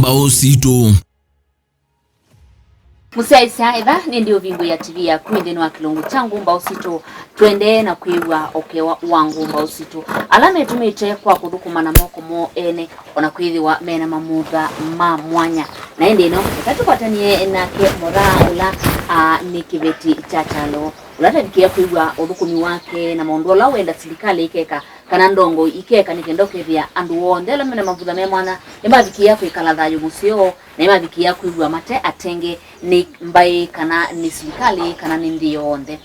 Ngumbau Sitũ. Musaisa etha ni ndio vingu ya TV ya kwindini wa kilungu cha Ngumbau Sitũ, twendee na kwiwa okewa wa Ngumbau Sitũ ala metumite kwa kuthukuma na moko mo ene ona kwithiwa mena mamutha ma mwanya. Na indi ino ekatukwatanie nake Moraa ula ni kiveti cha Chalo ulatavikia kwiwa uthukumi wake na maundu ala wenda silikali ikeka kana ndongo ikeka nikenda ukethia andu onthe ala mena mavutha me mwana nimavikia kwikala thayu museo na nimavikia kwigua mate atenge ni mbai kana ni silikali kana ni nthi yonthe.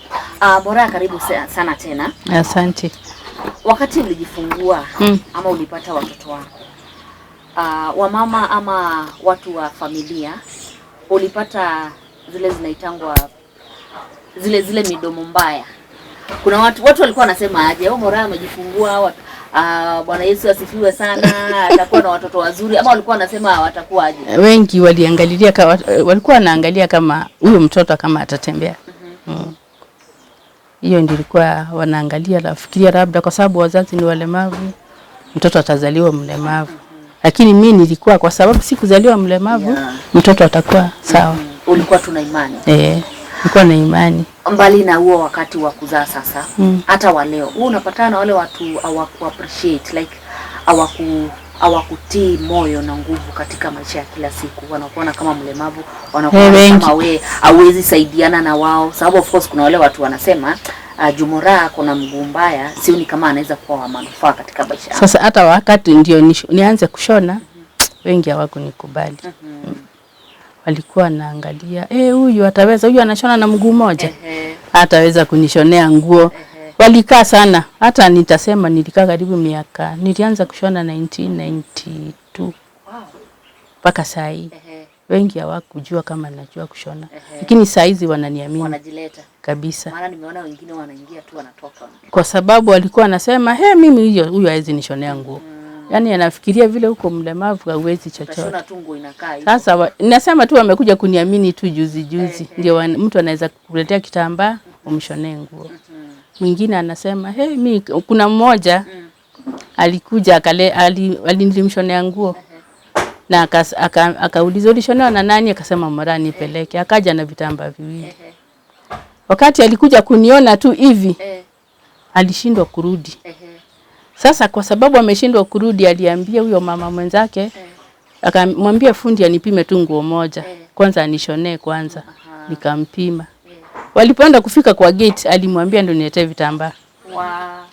Moraa, karibu sana tena. Asante. Wakati ulijifungua ama ulipata watoto wako, wamama ama watu wa familia, ulipata zile zinaitangwa zile zile midomo mbaya? Kuna watu walikuwa wanasema aje, "Oh, Moraa amejifungua, Bwana Yesu asifiwe sana, atakuwa na watoto wazuri," ama walikuwa wanasema watakuwa aje? Wengi waliangalilia walikuwa wanaangalia kama huyo mtoto kama atatembea. Hiyo ndio ilikuwa wanaangalia, nafikiria labda kwa sababu wazazi ni walemavu, mtoto atazaliwa mlemavu. Lakini mimi nilikuwa, kwa sababu sikuzaliwa mlemavu, mtoto atakuwa sawa. Ulikuwa tuna imani. Nilikuwa na imani. Mbali na huo wakati wa kuzaa sasa, hata wa leo, wewe unapatana na wale watu hawaku appreciate, like hawakutii moyo na nguvu katika maisha ya kila siku, wanakuona kama mlemavu, wanakuona Wengi. Kama we hauwezi saidiana na wao, sababu of course kuna wale watu wanasema, juu Moraa kuna mguu mbaya, sioni kama anaweza kuwa wa manufaa katika maisha yao. Sasa hata wakati ndio nianze kushona, wengi hawakunikubali. Walikuwa wanaangalia, huyu ataweza, huyu anashona na mguu mmoja, hataweza kunishonea nguo. Walikaa sana, hata nitasema nilikaa karibu miaka, nilianza kushona 1992 mpaka saa hii. Wengi hawakujua kama najua kushona, lakini saa hizi wananiamini Wanajileta. Kabisa, Maana nimeona wengine wanaingia tu wanatoka. Kwa sababu walikuwa wanasema, "He, mimi hiyo huyu hawezi nishonea nguo." Yaani anafikiria vile uko mlemavu hauwezi chochote. Utashona tu nguo inakaa hivi. Sasa nasema tu wamekuja kuniamini tu juzi juzi, ndio mtu anaweza kukuletea kitambaa umshonee nguo. Mwingine anasema, "Hey, mi," kuna mmoja alikuja nilimshonea nguo na akauliza, "Ulishonewa na nani?" Akasema, "Moraa, nipeleke." Akaja na vitambaa viwili. Wakati alikuja kuniona tu hivi, alishindwa kurudi. Sasa kwa sababu ameshindwa kurudi, aliambia huyo mama mwenzake, akamwambia fundi anipime tu nguo moja kwanza, anishonee kwanza. Nikampima. Walipoenda kufika kwa gate, alimwambia ndo niletee vitambaa.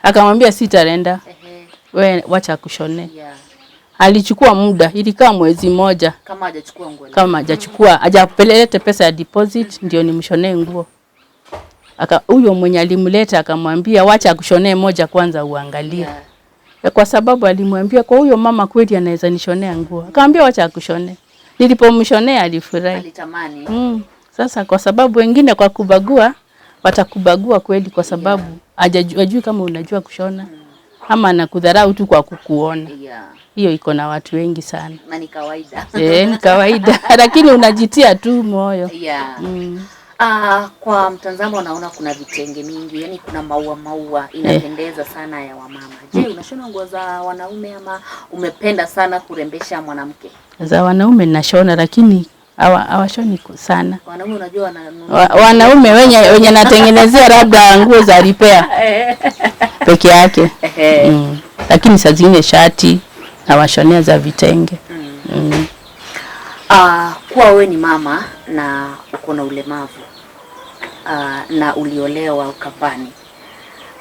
Akamwambia, "Sitaenda, we wacha kushonee." Alichukua muda, ilikaa mwezi mmoja Kama hajachukua nguo. Kama hajachukua, hajapelete pesa ya deposit ndio nimshonee nguo. Aka huyo mwenye alimleta akamwambia, "Wacha akushonee moja kwanza uangalie." Kwa sababu alimwambia kwa huyo mama kweli anaweza nishonea nguo. Akamwambia, "Wacha akushonee." Nilipomshonea alifurahi. Alitamani. Sasa kwa sababu wengine kwa kubagua watakubagua kweli, kwa sababu hajui kama unajua kushona ama anakudharau tu kwa kukuona. Hiyo iko na watu wengi sana. Na ni kawaida. Eh, ni kawaida lakini unajitia tu moyo. Kwa mtazamo naona kuna vitenge mingi, yani kuna maua maua inapendeza sana ya wamama. Je, unashona nguo za wanaume ama umependa sana kurembesha mwanamke? Za wanaume nashona, lakini hawashoni sana. Wanaume unajua wananunua Wanaume wenye natengenezea labda nguo za repair peke yake. Lakini saa zingine shati nawashonea za vitenge. Kuwa wewe ni mama na uko na ulemavu, na uliolewa Ukambani,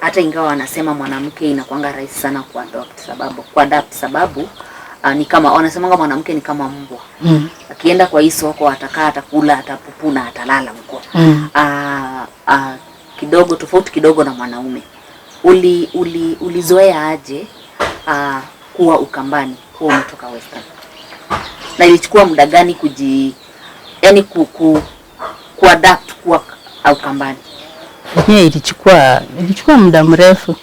hata ingawa wanasema mwanamke inakuanga rahisi sana kuadopt sababu ni kama wanasemanga mwanamke ni kama mbwa, akienda kwa hii soko atakaa, atakula, atapupuna, atalala huko. Kidogo tofauti kidogo na mwanaume. Ulizoea aje kuwa Ukambani, kuwa umetoka Western, na ilichukua muda gani yani kuadapt kuwa Ukambani? Yenyewe ilichukua muda mrefu.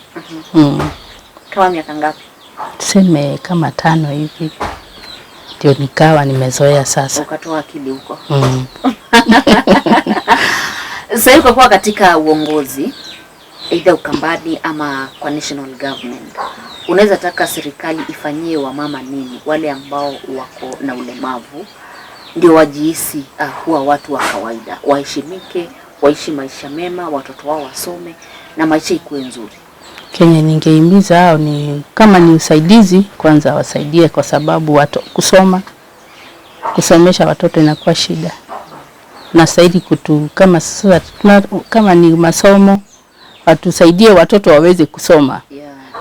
Kama miaka ngapi? Tuseme kama 5 hivi ndio nikawa nimezoea sasa. Ukatoa akili huko. Mm. Sasa hivi kwa kuwa katika uongozi either Ukambani ama kwa national government, unaweza taka serikali ifanyie wamama nini, wale ambao wako na ulemavu ndio wajihisi kuwa watu wa kawaida, waheshimike, waishi maisha mema, watoto wao wasome na maisha ikuwe nzuri? Kenya ningehimiza hao ni kama ni usaidizi kwanza wasaidie, kwa sababu watu kusoma, kusomesha watoto inakuwa shida. Nastahili kutu kama sasa kama ni masomo watusaidie watoto waweze kusoma.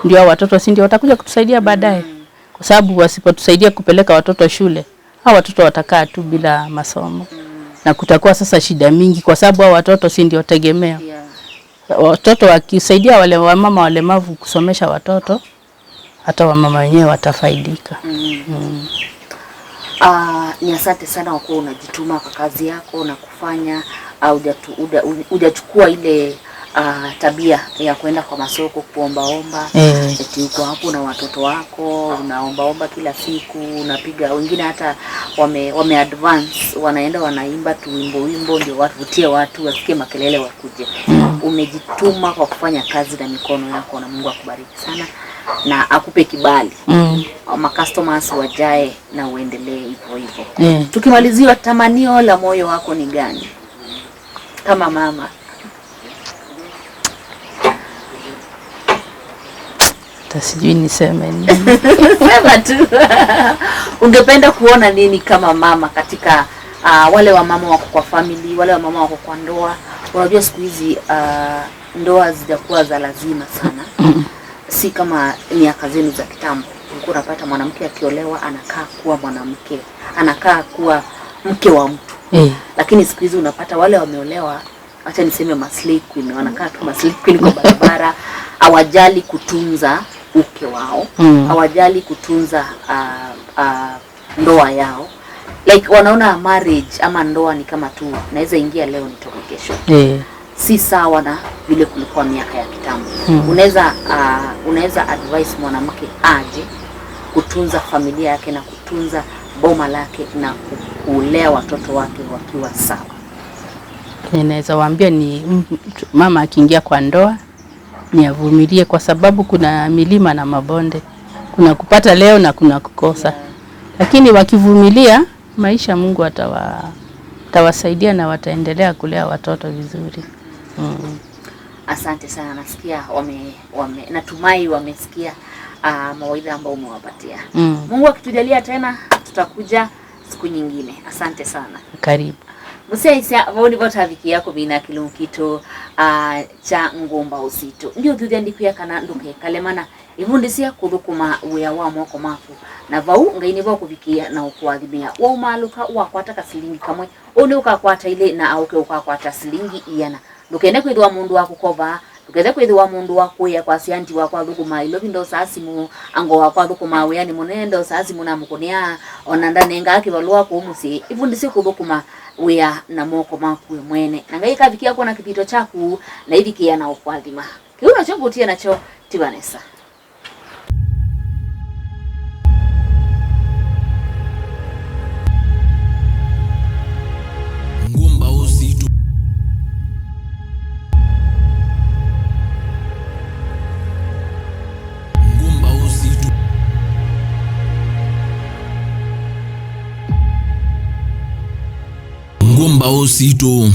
Ndio watoto si ndio watakuja kutusaidia baadaye. Kwa sababu wasipotusaidia kupeleka watoto shule, hao watoto watakaa tu bila masomo. Na kutakuwa sasa shida mingi kwa sababu hao watoto si ndio tegemeo. Watoto wakisaidia wale wamama walemavu kusomesha watoto, hata wamama wenyewe watafaidika. Ni asante sana kwa kuwa unajituma kwa kazi yako na kufanya, hujachukua ile tabia ya kwenda kwa masoko kuombaomba. Eti uko hapo na watoto wako unaombaomba kila siku, unapiga wengine hata wame advance, wanaenda wanaimba tu wimbo wimbo ndio wavutie watu wasikie makelele wakuje. Umejituma kwa kufanya kazi na mikono yako, na Mungu akubariki sana na akupe kibali. Ma customers wajae na uendelee hivyo hivyo. Tukimalizia, tamanio la moyo wako ni gani kama mama? Hata sijui niseme nini. Sema tu. Ungependa kuona nini kama mama katika wale wamama wako kwa family, wale wamama wako kwa ndoa? Unajua siku hizi ndoa zijakuwa za lazima sana. Si kama miaka zenu za kitambo. Ulikuwa unapata mwanamke akiolewa anakaa kuwa mwanamke, anakaa kuwa mke wa mtu. Lakini siku hizi unapata wale wameolewa, acha niseme maslay queen, wanakaa tu maslay queen kwa barabara, hawajali kutunza uke wao, hawajali kutunza ndoa yao. Like wanaona marriage ama ndoa ni kama tu naweza ingia leo nitoke kesho. Si sawa na vile kulikuwa miaka ya kitambo. Unaweza advise mwanamke aje kutunza familia yake na kutunza boma lake na kulea watoto wake wakiwa sawa? Ninaweza waambia ni mama akiingia kwa ndoa ni avumilie, kwa sababu kuna milima na mabonde, kuna kupata leo na kuna kukosa. Lakini wakivumilia maisha, Mungu atawasaidia na wataendelea kulea watoto vizuri. Asante sana, nasikia natumai wamesikia mawaidha ambayo umewapatia. Mungu akitujalia tena tutakuja siku nyingine. Asante sana. Karibu. Musaisa voni vota wiki yako mina kilumkito cha ngomba usito. Ndio thuthia ndikuya kana nduke kalemana ivundisia kuthukuma wia wa moko maku na vau ngai ni kuvikia na ukwathimia wa umaluka wakwata kasilingi kamwe une ukakwata ile na auke ukakwata silingi iyana ndukende kwithwa mundu wa kukova, ndukende kwithwa mundu wa kuya kwa sianti wa kwa thukuma ilo bindo sasimu ango wa kwa thukuma wia ni munendo sasimu na mukunia ona ndanenga kivalua ku musi ivundisia kuthukuma wia na moko maku mwene na ngai kavikia kuona kipito chaku na ivikia na ukwathima kiuno chongutia nacho ti Vanessa. Ngumba Ositu.